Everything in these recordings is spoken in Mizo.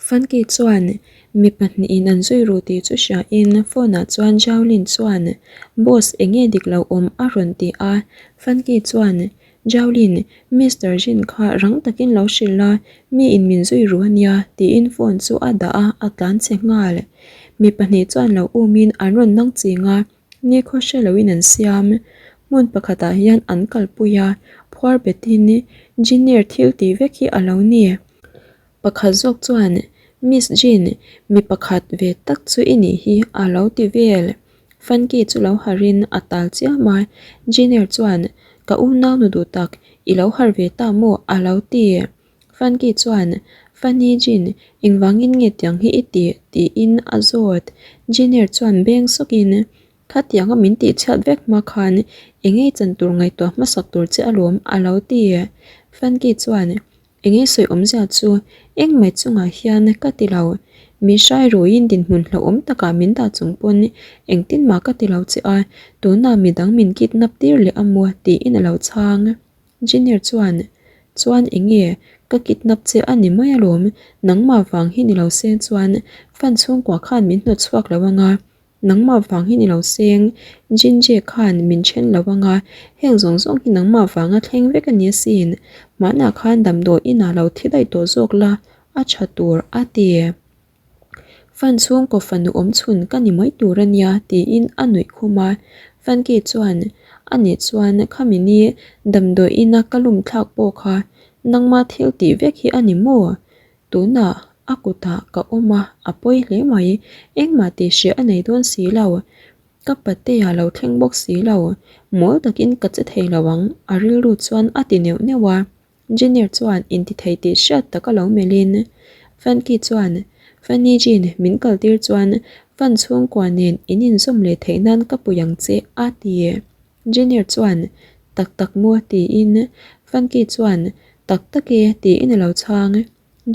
Funky chuan mi pahnihin an zui ru tih chu hriain phone ah chuan Jowlin chuan Boss enge dik lo awm a rawn ti a, Funky chuan Jowlin, Mister Jin kha rang takin lo hrilh a, mi in min zui ru ania tiin phone chu a dah a, a tlan chhe nghal. Mi pahnih chuan lo umin an rawn nang ching a, Nikhaw hre loin an siam. Hmun pakhatah hian an kalpui a, phuar betin Junior thil tih vek hi a lo ni. Pakhat zawk chuan, Miss Jean, mi pakhat ve tak chu i nih hi a lo ti vel. Funky chu lo harhin a tal chiam a, Junior chuan, Ka unau nu duh tak, i lo harh ve ta maw? a lo ti. Funky chuan, Funny Jean, engvangin nge tiang hi i tih? tiin a zawt. Junior chuan beng sawkin, Khatianga min tihchhiat vek hma khan engei chan tur ngaihtuah hmasak tur che alawm a lo ti. Funky chuan, Engei sawi awmzia chu engmai chungah hian ka ti lo. Min hrai ruiin dinhmun hlauhawm takah min dah chung pawn engtin mah ka ti lo che a, tunah midang min kidnap tir leh a maw tiin a lo chhang. Junior chuan, Chuan enge ka kidnap che a ni mai alawm, nangmah vang hi ni lo seng chuan fan chhungkua khan min hnawt chhuak lo anga, nangmah vang hi ni lo seng Jinje khan min then lo anga, heng zawng zawng hi nangmah vanga thleng vek a ni asin, hmanah khan damdawi inah lo thi daih tawh zawk la a tha tur a ti. Fan chhungkaw fanu awm chhun ka ni mai tur a nia tiin a nuih khum a, Funky chuan a nih chuan khami ni damdawi ina ka lum thlak pawh kha nangma thil tih vek hi a ni maw? Tunah a kutah ka awm a, a pawi hle mai, engmah tih hreh a nei dawn si lo, ka patea lo thleng bawk si lo, mawl takin ka che thei lo ang a rilru chuan a ti neuh neuh a. Junior chuan intithei tih hriat tak a lo melhin Funky chuan Funny Jean min kaltir chuan Fun chhungkua nen in inzawm leh theih nan ka pui ang che a ti. Junior chuan Tak tak maw tiin Funky chuan Tak tak e tiin a lo chhang.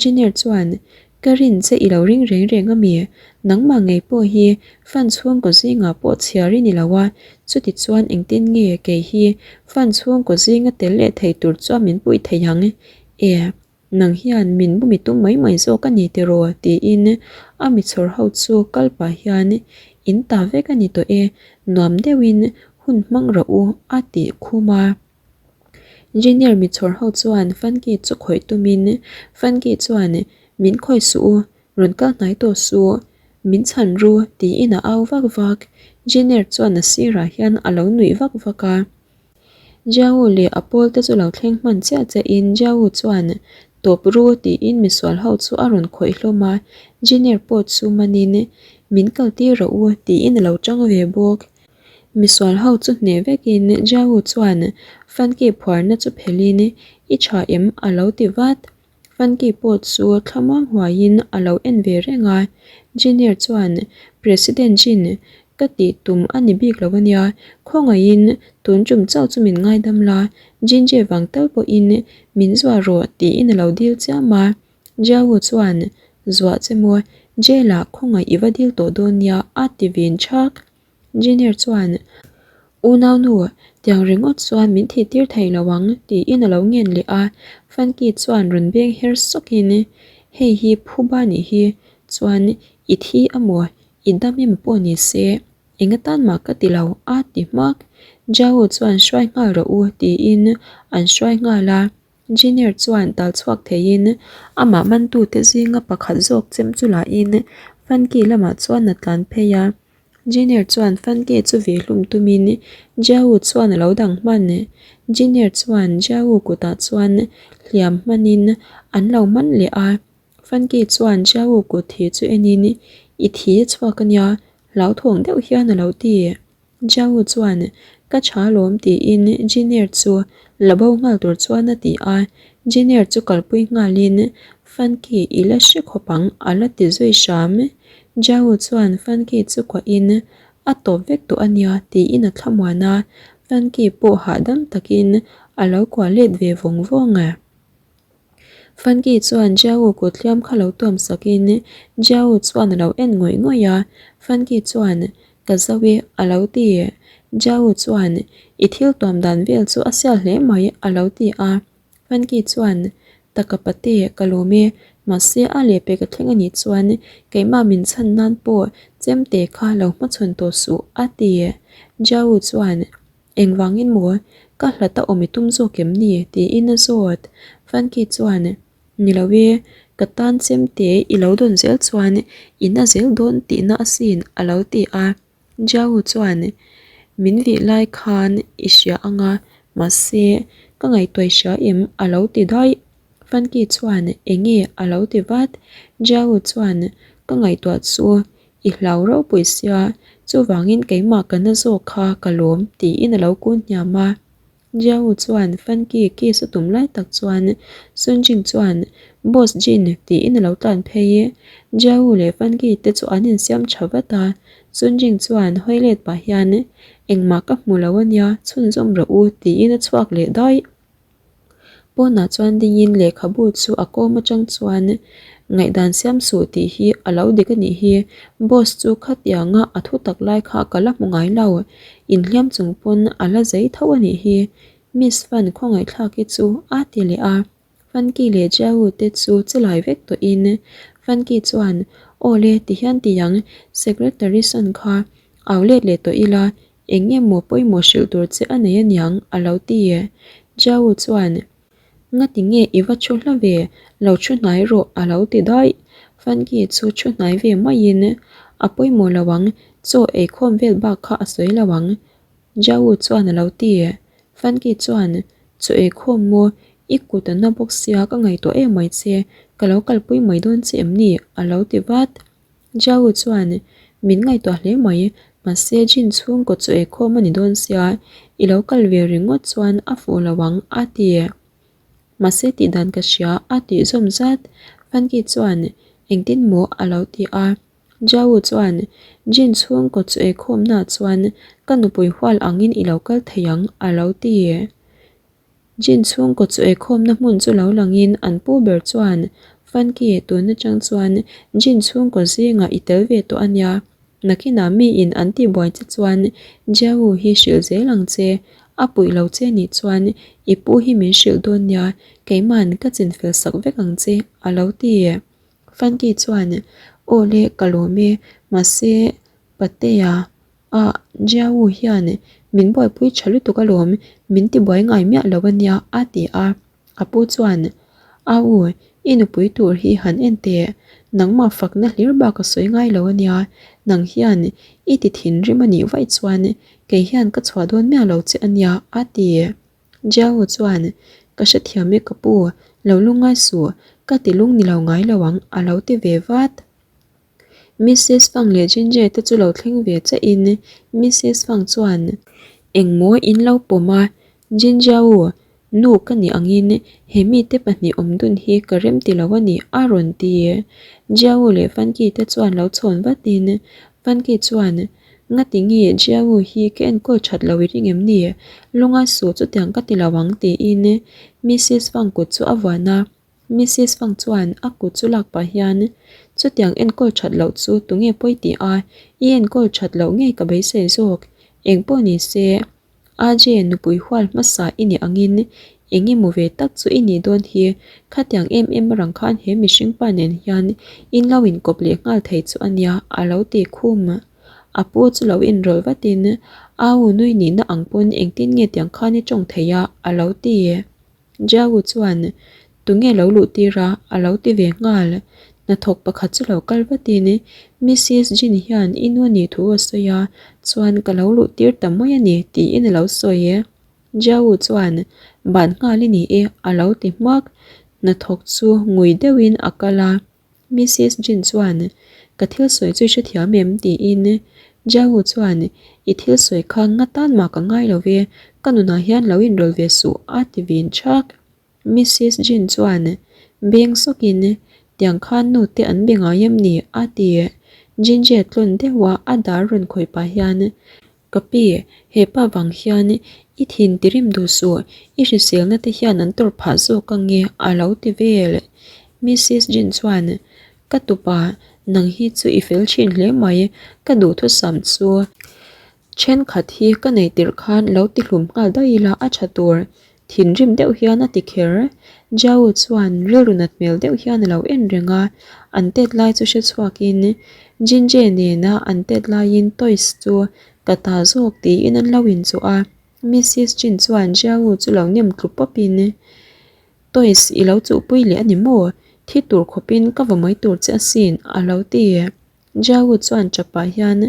Junior chuan, Ka rin che i lo ring reng reng a mi? Nangmah ngei pawh hi fan chhungkaw zingah pawh chhiar i ni lo a, chuti chuan engtin nge kei hi fan chhungkaw zinga tel leh thei tur chuan min puih thei ang? E, nang hian min bumi tum mai mai zawk a ni tiraw? tiin a mi chhawr ho chu kal pah hian, In ta vek a ni tawh e, nuam deuhin hun hmang rawh u a tih khum a. Engineer mi chhawr ho chuan Funky chu khawih tumin Funky chuan min khawih suh u, rawn kal hnai tawh suh, min chhan ru tiin a au vak vak. Engineer chuan a sirah hian a lo nuih vak vak a. Jiawu leh a pawl te chu lo thleng hman chiah chiahin Jiawu chuan tawp ru tiin misual ho chu a rawn khawih hlawm a, Engineer pawh chu manin min kal tir rawh u tiin a lo tang ve bawk. Misual ho chu hneh vekin Jiawu chuan Funky phuarna chu phelhin I tha em a lo ti vat. Funky pawh chu thlamuang huaiin a lo en ve reng a. Junior chuan President Jin ka tih tum a ni bik lo ania, khawngaihin tun tum chauh chu min ngaidam la, Jinje vang tal pawhin min zuah rawh tiin a lo dil chiam a. Jiawu chuan Zuah che maw, jail ah khawngaih i va dil tawh dawn nia a ti vin thak. Junior chuan, Unaunu, tiang ringawt chuan min thih tir thei lo ang, tiin a lo ngen leh a. Funky chuan rawn beng her sawkin, Hei hi phuba nih hi, chuan i thi amaw, i dam emaw pawh ni se, eng atan mah ka ti lo, a ti hmak. Jao chuan hruai nghal rawh u, tiin an hruai nghal a. Junior chuan tal chhuak theiin amah mantute zinga pakhat zawk chem chu lahin Funky lamah chuan a tlan phei a. Junior chuan Funky chu ve hlum tumin Jiawu chuan a lo dang hman. Junior chuan Jiawu kutah chuan hliam hmanin an lo man leh a. Funky chuan Jiawu kut thi chu enin I thi a chhuak a nia, hlauthawng deuh hian a lo ti. Jiawu chuan, Ka tha lawm tiin Junior chu la bo nghal tur chuan a ti a, Junior chu kalpui nghalin Funky i la hre khawp ang a la ti zui hram. Jiawu chuan Funky chu kuahin a tawp vek tawh a nia tiin a thlamuan a, Funky pawh hahdam takin a lo kuah let ve vawng vawng. Funky chuan Jiawu kut hliam kha lo tuam sakin Jiawu chuan a lo en ngawih ngawih a, Funky chuan Ka zo e a lo ti. Jiawu chuan I thil tuam dan vel chu a sial hle mai a lo ti a, Funky chuan Taka pate ka lawm e, Mahse a lehpek a thleng a nih chuan keimah min chhan nan pawh chemte kha lo hmachhawn tawh suh a ti. Jiao chuan Engvangin maw ka hlat a awm i tum zawk em ni? tiin a zawt. Funky chuan Ni lo e, ka tan chemte i lo dawn zel chuan i na zel dawn tihna asin a lo ti a. Jiao chuan Min vih lai khan i hria ang a, mahse ka ngaihtuah i hria em? a lo ti daih. Funky chuan Eng nge? a lo ti vat. Jiao chuan Ka ngaihtuah chu i hlau ropui sia, chuvangin keimah ka na zawk kha ka lawm tiin a lo kun hniam a. Jiao chuan Funky kiss a tum lai tak chuan Sunjin chuan Boss Jin tiin a lo tlan phei i Jiao leh Funky te chu an insiam tha vat a, Sunjin chuan hawi let pah hian Engmah ka hmu lo ania, chhunzawm rawh u tiin a chhuak leh daih. Pawnah chuan dingin lehkhabu chu a kawm atang chuan ngaihdan siam suh tih hi a lo dik a nih hi. Boss chu khatianga a thu tak lai kha ka la hmu ngai lo. Inhliam chung pawn a la zei tho a nih hi. Miss Fan khawngaihthlak hi chu a ti leh a. Funky leh Jiawu te chu che lai vek tawhin Funky chuan Aw le tihian ti ang Secretary Sun kha au let leh tawh ila Eng nge maw pawimawh hrilh tur che a nei aniang a lo ti e. Jiao chuan, Ngati nge i va thu hla ve, lo thu hnai rawh a lo ti daih. Funky chu thu hnai ve maiin, A pawimawh lo ang, chaw eikhawm vel bak kha a sawi lo ang. Jiao chuan a lo ti e. Funky chuan, Chaw eikhawm maw, i kut a na bawk sia ka ngaihtuah em mai che, ka lo kalpui mai dawn che em ni? a lo ti vat. Jiao chuan, Min ngaihtuah hle mai, mahse Jin chhungkaw chu eikhawm a ni dawn sia, i lo kal ve ringawt chuan a fuh lo ang, a ti. Mahse tih dan ka hria, a tih zawm zat. Funky chuan, Engtin maw? a lo ti a. Jiao chuan, Jin chhungkaw chu eikhawmnaah chuan ka nupui hual angin i lo kal thei ang, a lo ti. Jin chhungkaw chu eikhawmna hmun chu lo langin an pu ber chuan, Funky, tun atang chuan Jin chhungkaw zingah i tel ve tawh a nia. Nakinah miin an tihbuai che chuan Jiawu hi hrilh zel ang che. A puih lo che nih chuan i pu hi min hrilh dawn nia, keima'n ka chinfel sak vek ang che, a lo ti. Funky chuan, Aw le, ka lawm e, mahse Patea, Ah, Jiawu hian min buaipui tha lutuk alawm, min tibuai ngai miah lo ania a ti a. A pu chuan, Au, i nupui tur hi han en teh, nangmah fakna hlir bak a sawi ngai lo ania, nang hian i ti thinrim a nih vaih chuan kei hian ka chhuah dawn miah lo che ania a ti. Jiawu chuan, Ka hrethiam e ka pu, lo lungngai suh, ka ti lung ni lo ngai lo ang a lo ti ve vat. Missis Fang leh Ginger te chu lo thleng ve che in Missis Fang chuan engmaw in lo pawm a, Ginger u, nu ka nih angin he mite pahnih awm dun hi ka rem ti lo a ni a rawn ti. Jiao leh Funky te chuan lo chhawn vat in Funky chuan Ngati nge Jiao hi ka enkawl that lo i ring em ni? Lunga suh chutiang ka ti lo ang tiin Missis Fang kut chu a vuan a. Missis Fang chuan a kut chu lak pah hian, Chutiang enkawl that loh chu tunge pawi tih a, i enkawl that loh ngei ka beisei zawk. Eng pawh ni se, AJ nupui hual hmasa i nih angin eng emaw ve tak chu i nih dawn hi, khatiang em em rang khan he mihring pa nen hian in lo inkawp leh nghal thei chu a nia a lo ti khum. A pu chu lo inrawlh vatin, Au nui nihna ang pawn engtin nge tiang khan i tawng thei a a lo ti. Jiawu chuan, Tunge lo luh tir a? a lo ti ve nghal. Hnathawk pakhat chu lo kal vatin, Missis Jin hian i nu nih thu a sawi a, chuan ka lo luh tir ta mai a ni, tiin a lo sawi e. Jiawu chuan, Ban nghal i ni e, a lo ti hmak. Hnathawk chu ngui deuhin a kal a. Missis Jin chuan, Ka thil sawi chu i hrethiam em? tiin Jiawu chuan, I thil sawi kha nga tan mah ka ngai lo ve, ka nunah hian lo inrawlh ve suh a ti vin thak. Missis Jin chuan beng sawkin, Tiang khan nu te an be ngai em ni? a ti. Jinjie tlawn deuha a dar rawn khawih pah hian, Ka pi, he pa vang hian i thin tirim duh suh, i hriselna te hian an tawrh phah zawk ang e a lo ti vel. Missis Jin chuan, Ka tupa, nang hi chu i fel thin hle mai, ka duhthusam chu thenkhat hi ka nei tirh khan lo ti hlum nghal daih ila a tha tur, thinrim deuh hian a ti kher. Jiao chuan rilru nat hmel deuh hian a lo en reng a, an tet lai chu hre chhuakin Jinje nena an tet laiin toys chu ka ta zawk tiin an lo inchuh a. Missis Jin chuan Jiao chu lo nem tlu pawpin Toys i lo chuhpui leh a ni maw? Thi tur khawpin ka va mai tur che asin a lo ti. Jiao chuan chapah hian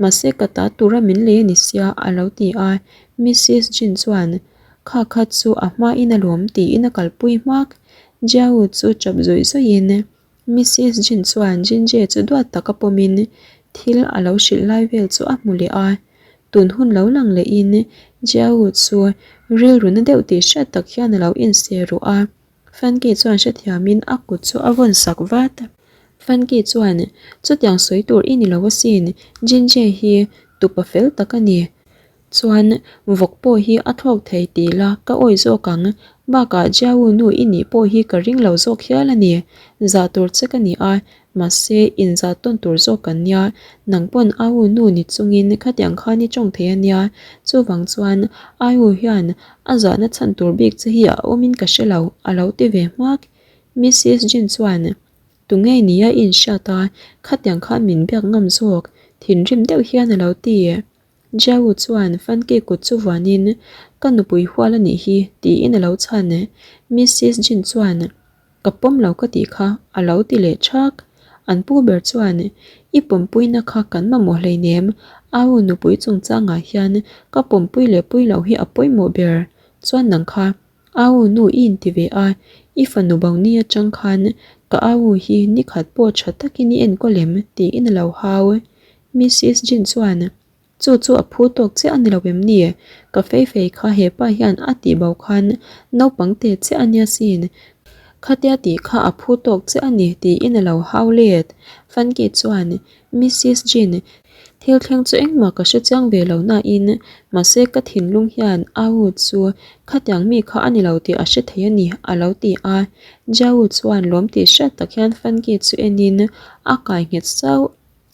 Mahse ka ta tura min lei a ni sia a lo ti a. Missis Jin chuan Kha kha chu a hmain a lawm tiin a kalpui hmak. Jiao chu chap zawih zawihin Missis Jin chuan Jinje chu duat taka pawmin thil a lo hrilh lai vel chu a hmu leh a. Tun hun lo lang lehin Jiao chu rilru na deuh tih hriat tak hian a lo inse ruh a. Fanki chuan hrethiamin a kut chu a vawn sak vat. Fanki chuan, Chutiang sawi tur i ni lo asin, Jinje hi tupa fel tak a ni. Chuan, vawk pawh hi a thlawk thei tih la ka awih zawk ang. Bakah Jiao nu i nih pawh hi ka ring lo zawk hial a ni. Zah tur che ka ni a, mahse inzah tawn tur zawk kan nia. Nang pawn Au nu ni chungin khatiang khan i tawng thei a nia. Chuvang chuan Au hian a zahna chhan tur bik che hi a awmin ka hre lo, a lo ti ve hmak. Missis Jin chuan, Tu ngei nia i inhriat a, khatiang khan min biak ngam zawk, thinrim deuh hian a lo ti. Jiao chuan Fanki kut chu vuanin, Ka nupui hual a nih hi, tiin a lo chhan. Missis Jin chuan, Ka pawm lo ka tih kha, a lo ti leh thak. An pu ber chuan, I pawmpuina kha kan mamawh hleinem, Au nupui chungchangah hian ka pawmpui leh pui loh hi a pawimawh ber. Chuan nang kha, Au nu i inti ve a, i fanu bo ni atang khan ka au hi nikhat pawh tha takin i enkawl em? tiin a lo hau. Missis Jin chuan, Chu chu a phu tawk chiah a ni lo em ni? Ka fei fei kha hepa hian a tih bo khan naupang te chiah a nia sin. Khatia tih kha a phu tawk chiah a ni tiin a lo hau let. Funky chuan, Missis Jin, thil thleng chu engmah ka hre chiang ve lo nain, mahse ka thinlung hian Au chu khatiang mi kha a ni lo tih a hre thei a ni a lo ti a. Jiao chuan lawm tih hriat tak hian Funky chu enin a kai nghet sauh.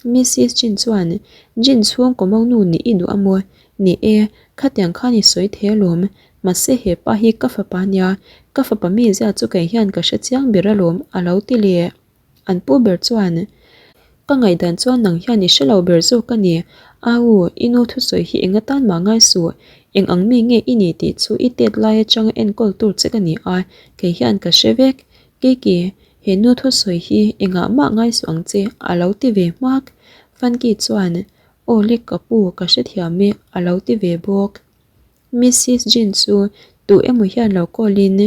Missis Jin chuan, Jin chhungkaw monu nih i duh a maw? Ni e, khatiang khan i sawi thei alawm. Mahse he pa hi ka fapa ania, ka fapa mizia chu kei hian ka hre chiang ber alawm a lo ti leh. An pu ber chuan, Ka ngaihdan chuan nang hian i hre lo ber zawk a ni. Au, i nu thusawi hi eng atan mah ngai suh. Eng ang mi nge i nih tih chu i tet lai atanga enkawl tur che ka ni a, kei hian ka hre vek. Kiki, he nu thusawi hi engah mah ngai suh ang che, a lo ti ve hmak. Funky chuan, Aw le ka pu, ka hrethiam e, a lo ti ve bawk. Missis Jin chu tu emaw hian lo call in,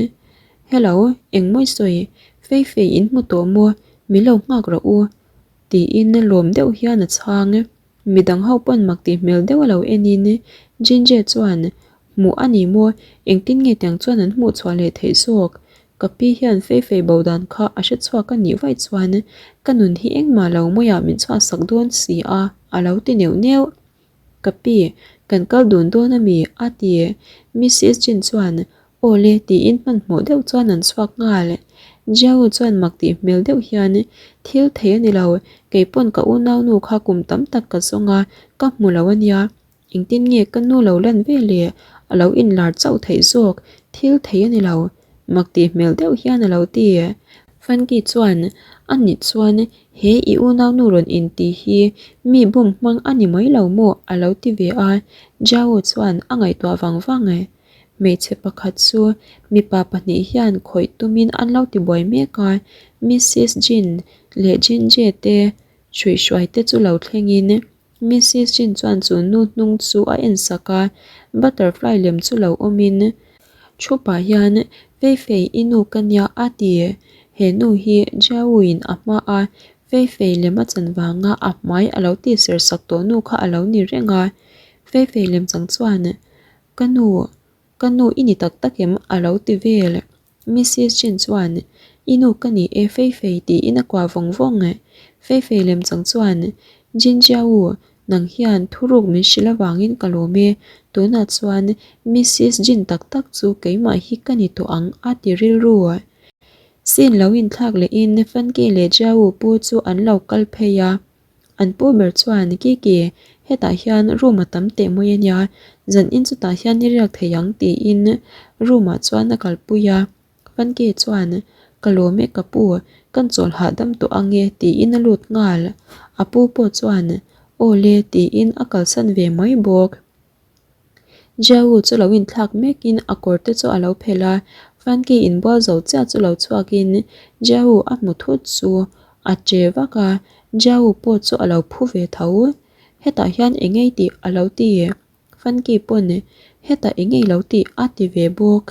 Hello, engmaw i sawi? Fei fei in hmu tawh maw? Min lo nghak rawh u, tiin lawm deuh hian a chhang. Midang ho pawn mak tih hmel deuh a lo en in Jinje chuan, Hmuh a ni maw? Engtin nge tiang chuan an hmuh chhuah leh theih zawk? Ka pi hian fei fei bo dan kha a hre chhuak a nih vaih chuan ka nun hi engmah lo mawiah min chhuahsak dawn si a, a lo ti neuh neuh. Ka pi, kan kal dun dawn a mi? a ti. Missis Jin chuan, Aw le, tiin hmanhmawh deuh chuan an chhuak nghal. Jiao chuan mak tih hmel deuh hian, Thil thei a ni lo, kei pawn ka unaunu kha kum tam tak ka zawng a, ka hmu lo a nia. Engtin nge ka nu lo lan ve le? A lo inlar chauh theih zawk, thil thei a ni lo. Mak tih hmel deuh hian a lo ti. Funky chuan, A nih chuan he i unaunu rawn inti hi mi bum hmang a ni mai lo maw? a lo ti ve a. Jiao chuan a ngaihtuah vang vang e. Hmeichhe pakhat chu mipa pahnih hian khawih tumin an lo ti buai mek a, Missis Jin leh Jin Jie te hruihhruai te chu lo thlengin Missis Jin chuan chu nu hnung chu a en sak a, butterfly lem chu lo awmin thu pah hian Fei Fei i nu ka nia a ti. He nu hi Jiao in a hma a Fei Fei lem a chan vanga a hmai a lo tihser sak tawh nu kha a lo ni reng a, Fei Fei lem chang chuan Ka nu, ka nu i ni tak tak em? a lo ti vel. Missis Jin chuan, I nu ka ni e Fei Fei tiin a kuah vawng vawng. Fei Fei lem chang chuan, Jin Jiao, nang hian thuruk min hrilh avangin ka lawm e, tunah chuan Missis Jin tak tak chu keimah hi ka ni tawh ang a ti rilru. Scene lo inthlak lehin Fanki leh Jiao pu chu an lo kal phei a. An pu ber chuan, Kiki, hetah hian room a tam teh mai a nia, zan in chutah hian i riak thei ang tiin room ah chuan a kalpui a. Funky chuan, Ka lawm e ka pu, kan chawl hahdam tawh ang e tiin a lut nghal. A pu pawh chuan, Aw le tiin a kalsan ve mai bawk. Jiawu chu lo inthlak mekin a kawr te chu a lo phelh a, Funky inbual zo chiah chu lo chhuakin Jiawu a hmu thut chu a che vak a, Jiawu pawh chu a lo phu ve tho. Hetah hian eng ei tih a lo ti. Funky pawn hetah eng ei lo tih a ti ve bawk.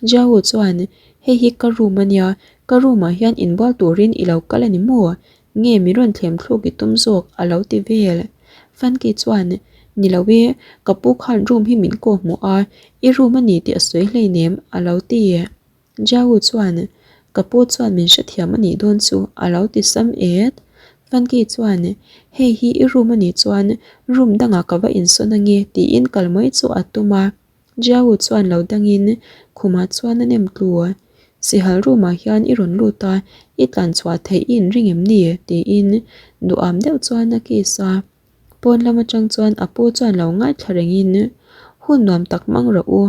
Jiawu chuan, Hei hi ka room a nia, ka room ah hian inbual turin i lo kal a ni maw? Nge mi rawn thlem thluk i tum zawk? a lo ti vel. Funky chuan, Ni lo e, ka pu khan room hi min kawh hmuh a, i room a ni tih a sawi hleinem a lo ti. Jiawu chuan, Ka pu chuan min hrethiam a nih dawn chu a lo ti sam et. Funky chuan, Hei hi i room a nih chuan room dangah ka va insawn ange tiin kal mai chu a tum a. Jiawu chuan lo dangin khumah chuan a nem tlu. Sihal room ah hian i rawn lut a, i tlan chhuah theih i inring em ni? tiin duham deuh chuan a kiss a. Pawn lam atang chuan a pu chuan lo ngaithla rengin, Hun nuam tak hmang rawh u,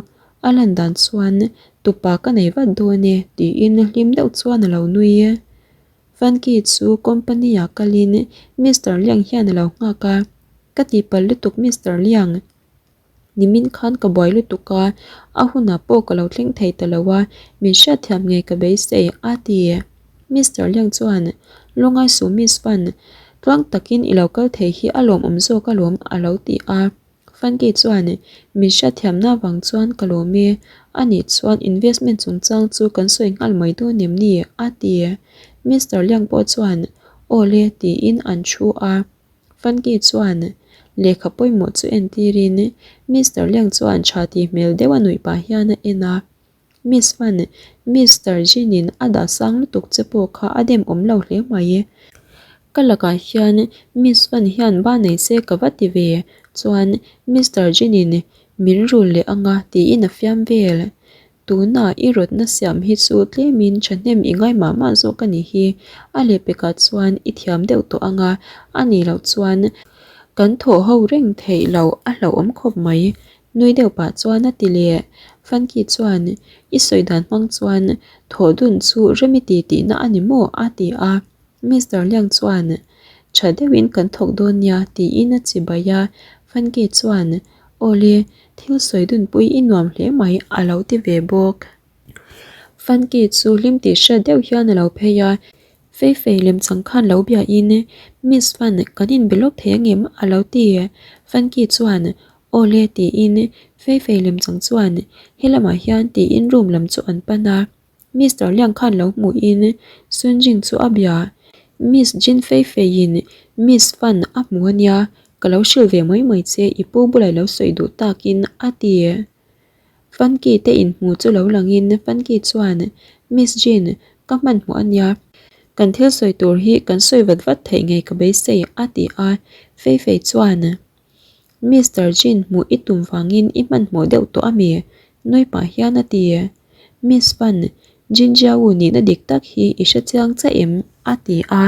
a lan dan chuan tupa ka nei vat dawn e tiin hlim deuh chuan a lo nui. Funky chu company ah kalin Mister Liang hian a lo nghak a, Ka tihpalh lutuk Mister Liang. Nimin khan ka buai lutuk a, a hunah pawh ka lo thleng thei ta lo a, min hriatthiam ngei ka beisei, a ti. Mister Liang chuan, Lungai suh Miss Fan, tluang takin i lo kal thei hi a lawmawm zawk alawm, a lo ti a. Funky chuan, Min hriatthiamna avang chuan ka lawm e, anih chuan investment chungchang chu kan sawi nghal mai dawn em ni? a ti. Mister Liang pawh chuan, Aw le, tiin an thu a. Funky chuan lehkha pawimawh chu entirin Mister Liang chuan tha tih hmel deuh a nuih pah hian a en a. Miss Fan, Mister Jin in a dah sang lutuk che pawh kha a dem awm lo hle mai. Ka lakah hian Miss Fan hian ba nei se ka va ti ve chuan Mister Jin in min rul leh anga tiin a fiam vel. Tuna i rawtna siam hi chu tlemin thahnem i ngai mah mah zawk a nih hi. A lehpekah chuan i thiam deuh tawh ang a, a nih loh chuan kan thawh ho reng theih loh a hlauhawm khawp mai. Nui deuh pah chuan a ti leh. Funky chuan i sawi dan hmang chuan thawh dun chu rem i ti tihna a ni maw? a ti a. Mister Liang chuan tha deuhin kan thawk dawn nia tiin a chibai a. Funky chuan Awle, thil sawi dunpui i nuam hle mai a lo ti ve bawk. Funky chu hlim tih hriat deuh hian a lo phei a, Fei fei lemchang khan lo biahin Miss Fun kan inbe lawk thei angem a lo ti. Funky chuan Awle tiin Fei fei lemchang chuan he lamah hian tiin room lam chu an pan a. Mister Liang khan lo hmuhin Sun Jing chu a bia. Miss Jin Fei Feiin Miss Fan a hmu a nia, ka lo hrilh ve mai mai che i pu bulah i lo sawi duh takin a ti. Funky te inhmu chu lo langin Funky chuan Miss Jin ka hmanhmawh a nia, kan thil sawi tur hi kan sawi vat vat theih ngei ka beisei a ti a, Fei Fei chuan Mister Jin hmuh i tum vangin i hmanhmawh deuh tawh a mi? Nui pah hian a ti. Miss Fan, Jin Jiao nihna dik tak hi i hre chiang chiah em? a ti a.